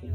राती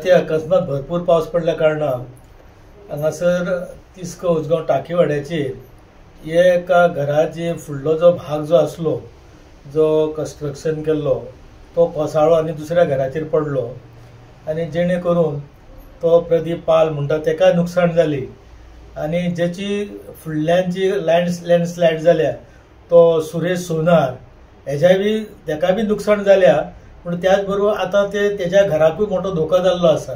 अकस्मात भरपूर पावस पडल्या कारणान हांगासर तिस्क उजगांव टाकीवाड्याचेर एका घराचे फुडलो जो भाग जो आसलो जो कन्स्ट्रक्शन केल्लो तो कोसळ्ळो आनी दुसऱ्या घराचेर पडलो आनी जेणे करून तो प्रदीप पाल म्हणटा तेका नुकसाण जाली आनी जेची फुडल्यान जी लँडस्लायड जाल्या तो सुरेश सोनार हेज्या बी तेका बी नुकसाण जाल्या पूण त्याच बरोबर आतां ते तेज्या घराकूय मोठो धोका जाल्लो आसा.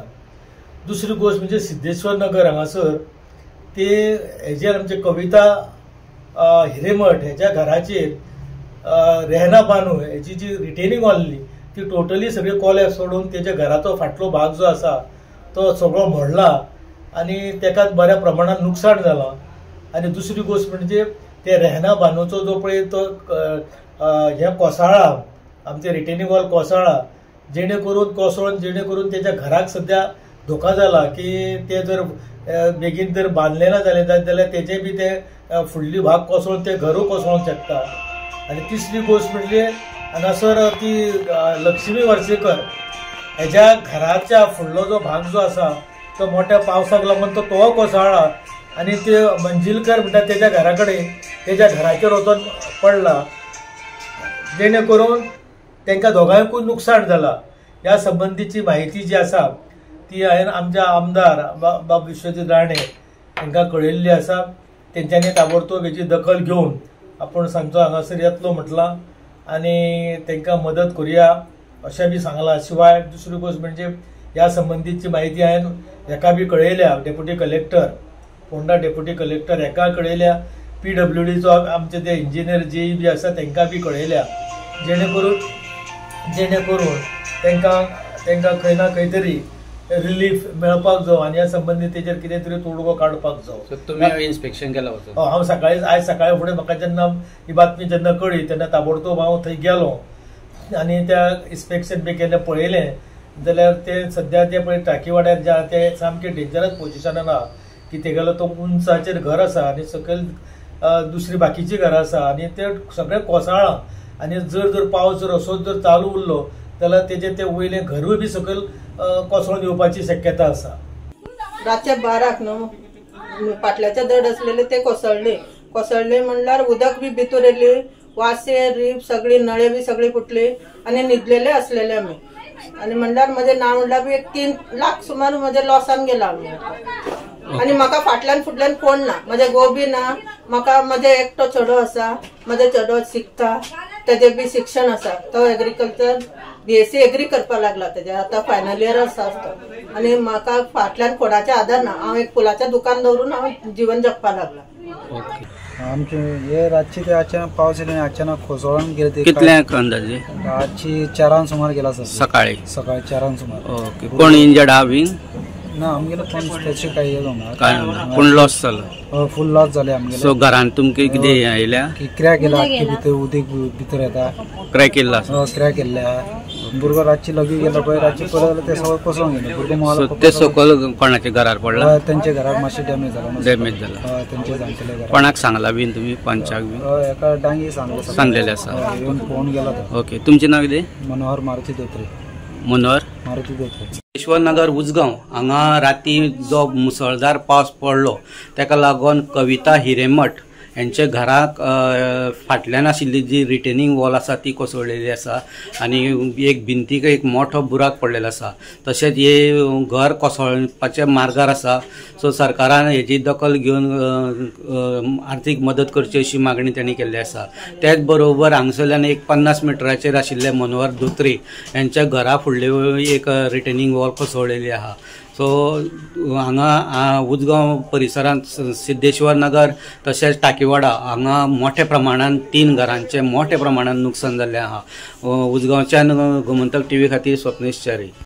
दुसरी गोश्ट म्हणजे सिद्धेश्वर नगर हांगासर ते हेजेर आमचे कविता हिरेमठ हेज्या घराचेर रेहना बानू हेजी जी रिटेनिंग आहली ती टोटली सगळी कोलॅप्स सोडून तेज्या घराचो फाटलो भाग जो आसा तो सगळो मोडला आनी तेका बऱ्या प्रमाणान नुकसाण जालां. आनी दुसरी गोश्ट म्हणजे ते रेहना बानूचो जो पळय तो हें कोसळ्ळा आमचे रिटेनिंग वॉल कोसळ्ळा जेणे करून कोसळून जेणे करून तेज्या घराक सद्या धोका जाला की ते जर बेगीन जर बांदले ना जालें जाल्यार तेजे बी ते फुडली भाग कोसळून ते घरूय कोसळोंक शकता. आनी तिसरी गोश्ट म्हणजे हांगासर ती लक्ष्मी वर्सेकर हेज्या घराच्या फुडलो जो भाग जो आसा तो मोठ्या पावसाक लागून तो कोसळ्ळा आनी ते मंजिलकर म्हणटा तेज्या घरा कडेन तेज्या घराचेर वचोन पडला जेणे करून तांकां दोगांयकूय नुकसाण जालां. ह्या संबंदीची म्हायती जी आसा ती हांवें आमच्या आमदार बाब विश्वजीत राणे हांकां कळयल्ली आसा. तेंच्यांनी ताबडतोब हेची दखल घेवन आपूण सांगचो हांगासर येतलो म्हटलां आनी तांकां मदत करुया अशें बी सांगलां. शिवाय दुसरी गोश्ट म्हणजे ह्या संबंदीची म्हायती हांवें हेका बी कळयल्या deputy collector Ponda deputy collector हेका कळयल्या, PWDचो आमचे ते इंजिनियर जेई बी आसा तांकां बी कळयल्या जेणे करून तांकां तांकां खंय ना खंय तरी रिलीफ मेळपाक जावो आनी ह्या संबंदी तेजेर कितें तरी तोडगो काडपाक जावो. तुमी इन्स्पेक्शन केलां? हांव सकाळी आयज सकाळी फुडें म्हाका जेन्ना ही बातमी जेन्ना कळ्ळी तेन्ना ताबडतोब हांव थंय गेलो आनी त्या इन्स्पेक्शन बी केल्लें पळयलें जाल्यार ते सद्या ते पळय टाकीवाड्यार जे आहा ते सामकें डेंजरस पोजिशनान आहा की तेगेलो तो उंचाचेर घर आसा आनी सकयल दुसरी बाकीची घरां आसा आनी ते सगळें कोसळ्ळां आनी जर जर पावस जर असोच जर चालू उरलो जाल्यार तेजें ते वयलें घरूय बी सकयल कोसळून येवपाची शक्यता आसा. रातच्या 12 न्हू पाटल्याचे दड आसलेले ते कोसळ्ळे कोसळ्ळे म्हणल्यार उदक बी भितर येयली, वासे रीप सगळी नळे बी सगळी फुटली आनी न्हिदलेले आसलेले आमी. आनी म्हणल्यार म्हजें ना म्हणल्यार बी एक 3 लाख सुमार म्हजे लॉसान गेला आमी. आनी म्हाका फाटल्यान फुडल्यान कोण ना, म्हजे घोव बी ना, म्हाका म्हजे एकटो चेडो आसा, म्हजे चेडो शिकता, तेजे बी शिक्षण आसा, तो एग्रीकल्चर BSc agri करपाक लागला, तेजे आतां फायनल इयर आसा तो. आनी म्हाका फाटल्यान कोणाचें आदार ना, हांव एक फुलाचें दुकान दवरून हांव जीवन जगपाक लागला. आमचे हे रातचे ते अचानक पावस येयले अचानक कोसळून गेले ते. कितल्यांक अंदाजे? रातची 4 सुमार गेला सर. सकाळी? सकाळी 4 सुमार. ओके. कोण इंजर्ड हा बीन? ना आमगेलो कोण तशें काही जावना. काय ना, पूण लॉस जालो? फूल लॉस जाले आमगेले. सो घरान तुमकां कितें आयल्या? क्रॅक येयला, भितर उदीक भितर येता. क्रॅक येयल्लो आसा? क्रॅक येयल्ले आहा. भुरगो रातची लगी गेलो पळय, रातची पळय जाल्यार ते सगळें कोसळून गेलें. भुरगो सो ते सकयल कोणाच्या घरार पडला? तेंच्या घराक मातशें डॅमेज जाला. डॅमेज जाला. हय, तेंचे जाणटेले घराक. कोणाक सांगला बीन तुमी? पंचाक बीन? हय, एका डांगी सांगलो. सांगलेलें आसा. येवन पळोवन गेलो तो. ओके, तुमचें नांव कितें? मनोहर मारुती धोत्रे. मनोहर मारुती धोत्रे. ईश्वरनगर उजगांव हांगा राती जो मुसळधार पावस पडलो ताका लागून कविता हिरेमठ यांच्या घराक फाटल्यान आशिल्ली जी रिटेनिंग वॉल आसा ती कोसळलेली आसा आनी एक भिंतीक एक मोठो बुराक पडलेलो आसा. तशेंच हे घर कोसळपाच्या मार्गार आसा. सो सरकारान हेजी दखल घेवन आर्थीक मदत करची अशी मागणी तांणी केल्ली आसा. त्याच बरोबर हांगसरल्यान एक 50 मिटराचेर आशिल्ले मनोहर धोत्रे यांच्या घरा फुडले एक रिटेनिंग वॉल कोसळलेली आहा. सो हांगा उजगांव परिसरांत सिद्धेश्वर नगर तशेंच टाकीवाडा हांगा मोठ्या प्रमाणान 3 घरांचें मोठ्या प्रमाणान नुकसान जाल्लें आहा. उजगांवच्यान गोमंतक टीव्ही खातीर स्वप्नेश च्यारी.